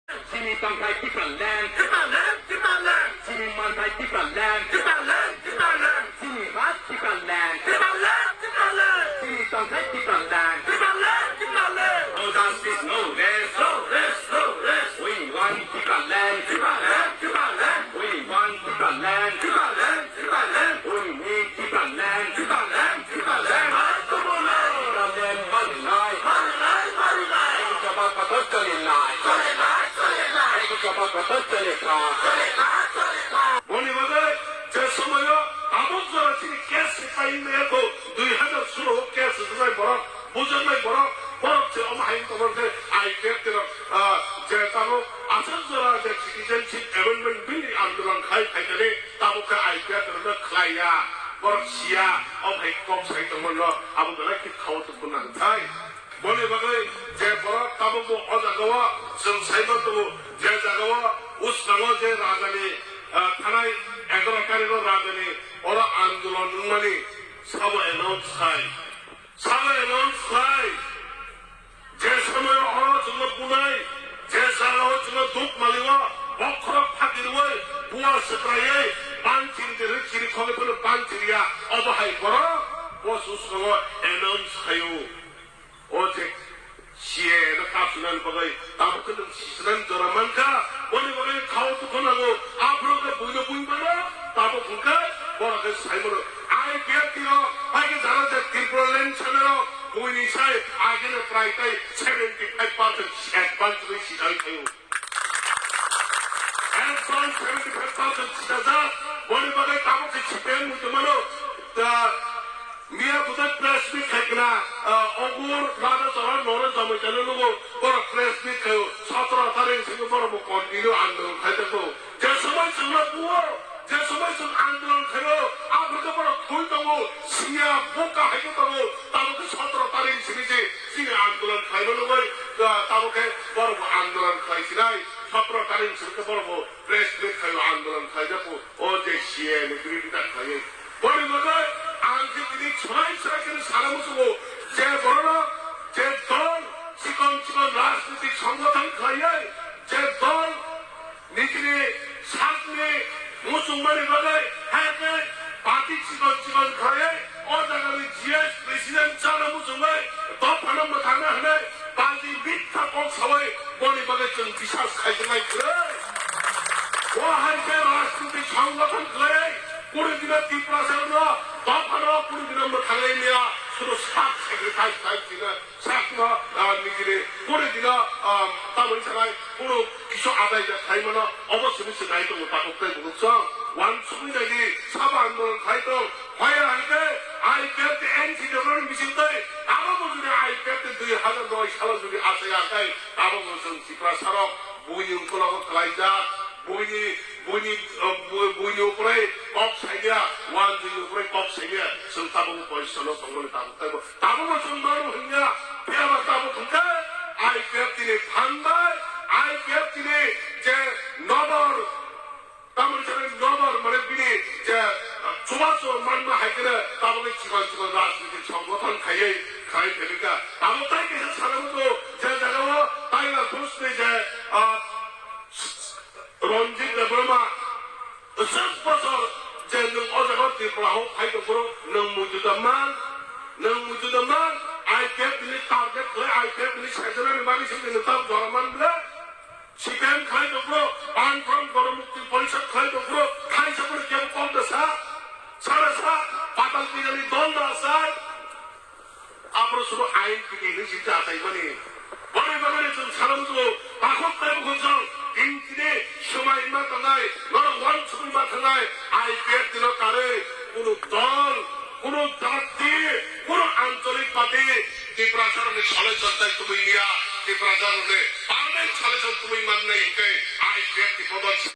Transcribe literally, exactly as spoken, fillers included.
Chini tongthai Tipraland. Tipraland, Tipraland. Chini manthai Tipraland. Tipraland, Tipraland. Chini rak Tipraland. Tipraland, Tipraland. Chini tongthai Tipraland. Tipraland, Tipraland. No justice, no rest. No rest, no rest. We want Tipraland. Tipraland, Tipraland. We want Tipraland. Tipraland, Tipraland. We need Tipraland. Tipraland, Tipraland. Tipraland, Tipraland. Tipraland, Tipraland. Tipraland, Tipraland. Tipraland, Tipraland. Boni bagwi je somoio tabuk jora chini case se paimaya kho, dui hazar solo o case rwjaknai borok, bujaknai borok, borok se omo hai wngtongma khe I P F T rok, ah, je tabuk aswk jora je Citizenship Amendment Bill ni andolon khai phaikani, tabuk khe I P F T rok no khlaiya, borok siya, omo hai kok sai tongmano, abo belai khe khao tongmani nang thai. Boni bagwi je borok tabukbo o jagao chwng saiman tongo, je jagao uskango je rajani, ah, thanai egaroh tarikh o rajani oro andolon wngmani sabo announce khai, sabo announce khai, je somoio oro chwngno bunai, je jagao chwngno duk malio, bokhorok phakirwi, bua swkraiwi, banchiri dirwi chiri khogwi phano banchiriya, obo hai borok bo uskango announce khaio. O je C A A no kapsunani bagwi tabuk khe nwng sisinani jora mankha, boni bagwi khao dukhu nango, aphuru khe buino bui mano, tabuk hwnkhe borok khe sai mano. I P F T rok hai khe jara je Tripura land sana rok buini sai agini prai tei seventy five percent advance rwi sijai thaio. Advance seventy five percent sijajak, boni bagwi tabuk se C P M muitu mano, da, Miya budak press meet khai kna, ah, ogur lada chora noro jamai chale lugo, borok press meet khaio, sotro tarik simi borok bo continue andolon khai tongo. Je somoi chwngno buo, je somoi chwng andolon khaio, aphuru khe borok thwi tongo, siya buka hai khe tongo, tabuk khe sotro tarik simi se chini andolon khlaima nugwi, ah, tabuk khe borok bo andolon khlai sinai, sotro tarik simi khe borok bo press meet khaio, andolon khlai jago, o je C A A ni birodita khlaiwi. Boni bagwi ang khe tini chwrai chwrai khe sana muchungo, je borok je dol chikon chikon rajnitik songgothon khlaiwi, je dol nitini sakni muchungmani bagwi hai khe party chikon chikon khlaiwi o jagani G S president chana muchungwi dophano mwthangna hwnwi balti mitha kok sawi boni bagwi chwng bisas khaijaknai kwrwi. Bo hai khe rajnitik songgothon khlaiwi kunu dino Tiprasarokno dophano kunu dino mwthangwi maya, sudu sak sacrifice khai tino sakno, ah, nijini kunu dino, ah, tamoni sanai kunu kisu adai jak khai mano, obo simi se nai tongo takhuk tei bukhuk song. Wansugwi naidi sabo andolon khai tong, phai hai khe I P F T N C W ni bising tei abo bo jodi I P F T dui hazar noi salo jodi achai akai, abo bo chwng Tiprasarok buini ukologo khlaijak, buini, buini, uh, bu-, buini upore kok saiya, wanjini upore kok saiya, chwng tabuk poisano tongmani tabuk taibo. Tabuk bo chwng mano hwnya, phiya ba tabuk hwnkhe I P F T ni phan bai, I P F T ni je nobor, tamoni sani nobor mane bini je, uh, chubachu manma hai khe tabuk ni chikon chikon rajnitik songgothon khaiwi khai phaikha. Tabuk tai kaisa sana muchungo je jagao Tiger Force ni je, uh, Ranjit Debbarma, chwng bosor je nwng o jaga Tripura hok phai tong phuru nwng muitu da man, nwng muitu da man, I P F T ni target khlai, I P F T ni sajana ni bagwi se nwng tam jora man bwle, C P M khlai tong phuru, Banfront Gaunamukti Porishad khlai tong phuru, thaisa phuru kebo kom da sa, sara sa, Patal Pujani dol da sa. Aboro sudu ain kiti hinwi singsa achaimani. Boni bagwi chwng sana muchungo, takhuk tei bukhuk chwng, tini tini swmai ma tangnai, norok wansugwi ma thangnai, I P F T no karwi, kunu dol, kunu jati, kunu ancholik party, Tiprasarokni solution tai tubui liya, Tiprasarokni permanent solution tubui mannai hinkhe I P F T bodol